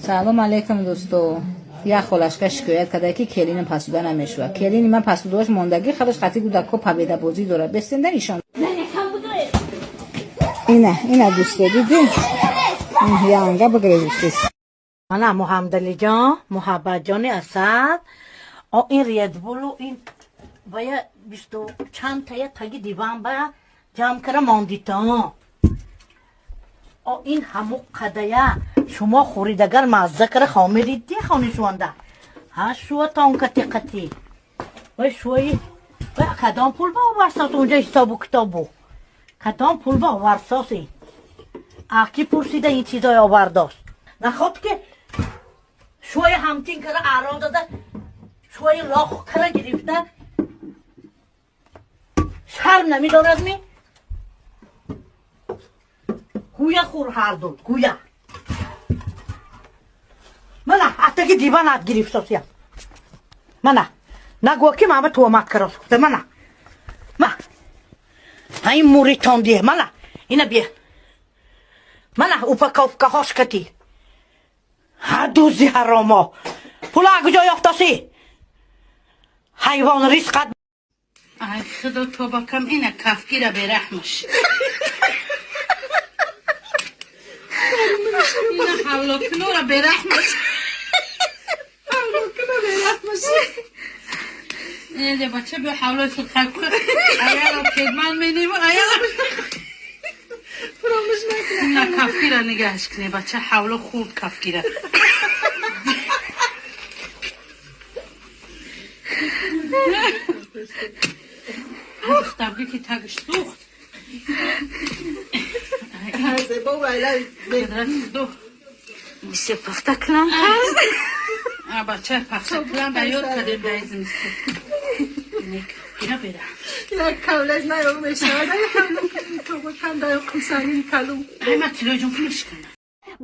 Салом алейкум, дӯсто. Як холашка шикоят карда, ки келинам пасуда намешавад. Келини ман пасудаош мондагӣ, худаш қати гудако победабозӣ дорад. Бестенда нишон. Ина, ина, дӯсто, дидӣ? Янга бигрезуштес. Мана, Муҳаммадалиҷон, Муҳаббатҷони Асад, о ин Редбулу ин бая бисту чанд тая таги диван ба ҷамъ кара мондитон. О ин ҳаму қадая шумо хӯридагар мазза кара хомиридди хонишуванда. Ҳа, шуатон кати қати. Вай шуаи вай кадом пул ба оварсос унҷа ҳисобу китобу? Кадом пул ба оварсос ин? А ки пурсида ин чизои овардост? Наход ки шуаи ҳамчин кара аро дада, шуаи лох кара гирифта, шарм намедорад ми? Гӯя хӯр ҳарду гӯя. Мана атаги диванат гирифтосия. Мана нагӯ ки мама туомат карос гуфта. Мана ма ҳаин муритон дие. Мана ина бия, мана упаковкаҳош кати. Ҳа, дузи ҳаромо, пула куҷо ёфтосӣ, ҳайвон ризқат. Ай худо, тоба кам, ина кафгира бераҳмаш. Ина ҳавлокунора бераҳмаш. Ҳавлокуно бераҳмаш. Ине бача, биё ҳавлои сурхак. Аяро кедман менему, аяро. Ина кафгира нигаҳш кне, бача, ҳавло хурд кафгира. Духтарги ки тагш сӯхт. Бисёр пахта кунам. Бача, пахта кунам ба ёд кардем дар зимистон. Ина бера. Як кавлаш наёг мешавад. Ай калум. Ай ма тилои ҷон мешканам.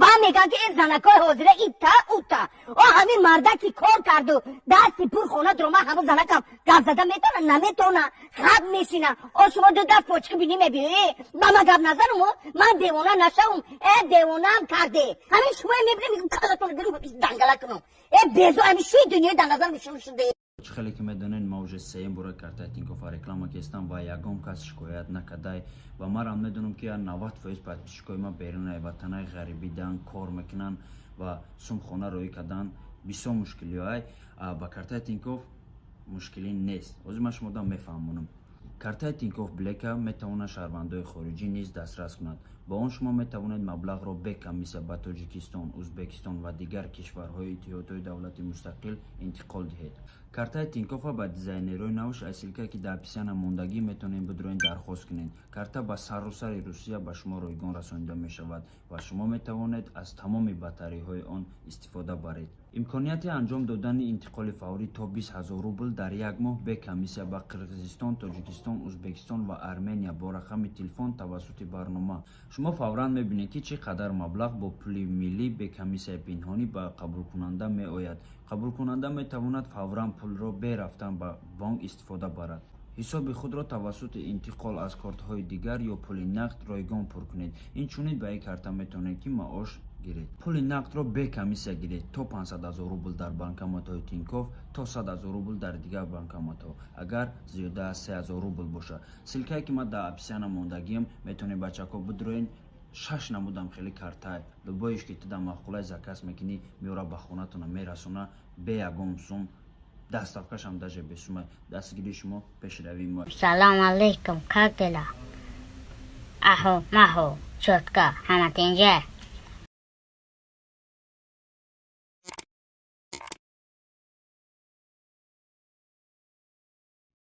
Ба меган, ки ин занакои ҳозира ита ута. О ҳамин марда ки кор карду дасти пур хона дурома, ҳамун занакам гап зада метавона, наметавона, хаб мешина. О шумо ду дафт почки бинӣ мебиёӣ, ба ман гап назанум, ман девона нашавум. Э, девонаам карде. Ҳамин шумои мебинем, мегум калатон гирм, дангала кунум. Э, безо, ҳамин шӯи дунёи дар назар шумо шуде. Чӣ хеле ки медонед, ма уже сеюм бора картаи Тинькоффа реклама кестам ва ягон кас шикоят накардай. Ва марам медонам, ки 90% подписчикои ма берунаи ватанаи ғарибидан кор мекунанд ва сумхона роӣ кардан бисёр мушкилиҳоай. Ба картаи Тинькофф мушкилӣ нест. Ҳозир ман шумода мефаҳмонам. Картаи Тинькофф Блека метавонад шаҳрвандои хориҷӣ низ дастрас кунад. Бо он шумо метавонед маблағро бе комиссия ба Тоҷикистон, Узбекистон ва дигар кишварҳои Иттиҳодҳои давлати мустақил интиқол диҳед. Картаи Тинькоффа ба дизайнерҳои навш аз ссылкае, ки дар описания мондагӣ, метавонед бидроен, дархост кунед. Карта ба саросари Русия ба шумо ройгон расонида мешавад ва шумо метавонед аз тамоми бартариҳои он истифода баред. Имконияти анҷом додани интиқоли фаврӣ то 20 000 рубл дар як моҳ бе комиссия ба Қирғизистон, Тоҷикистон, Узбекистон ва Армения бо рақами телефон тавассути барнома. Шумо фавран мебинед, ки чӣ қадар маблағ бо пули миллӣ бе комиссияи пинҳонӣ ба қабулкунанда меояд. Қабулкунанда метавонад фавран пулро бе рафтан ба бонк истифода барад. Ҳисоби худро тавассути интиқол аз кортҳои дигар ё пули нақд ройгон пур кунед. Инчунин ба ин карта метавонед, ки маош гиред. Пули нақдро бе комиссия гиред то 500 000 рубл дар банкоматҳои Тинькофф, то 100 000 рубл дар дигар банкоматҳо, агар зиёда аз 3000 рубл бошад. Ссылкае, ки ман дар описания мондагиам, метавонед, бачако, бидроен. Шаш намудам хеле картай, любоиш ки ту дар маъқулай заказ мекунӣ, меора, ба хонатона мерасона бе ягон сум. Доставкашам даже бесума. Дастгирии шумо пешравии мо. Салом алейкум, как дела? Ахо, махо, чётко, ҳама тинҷа.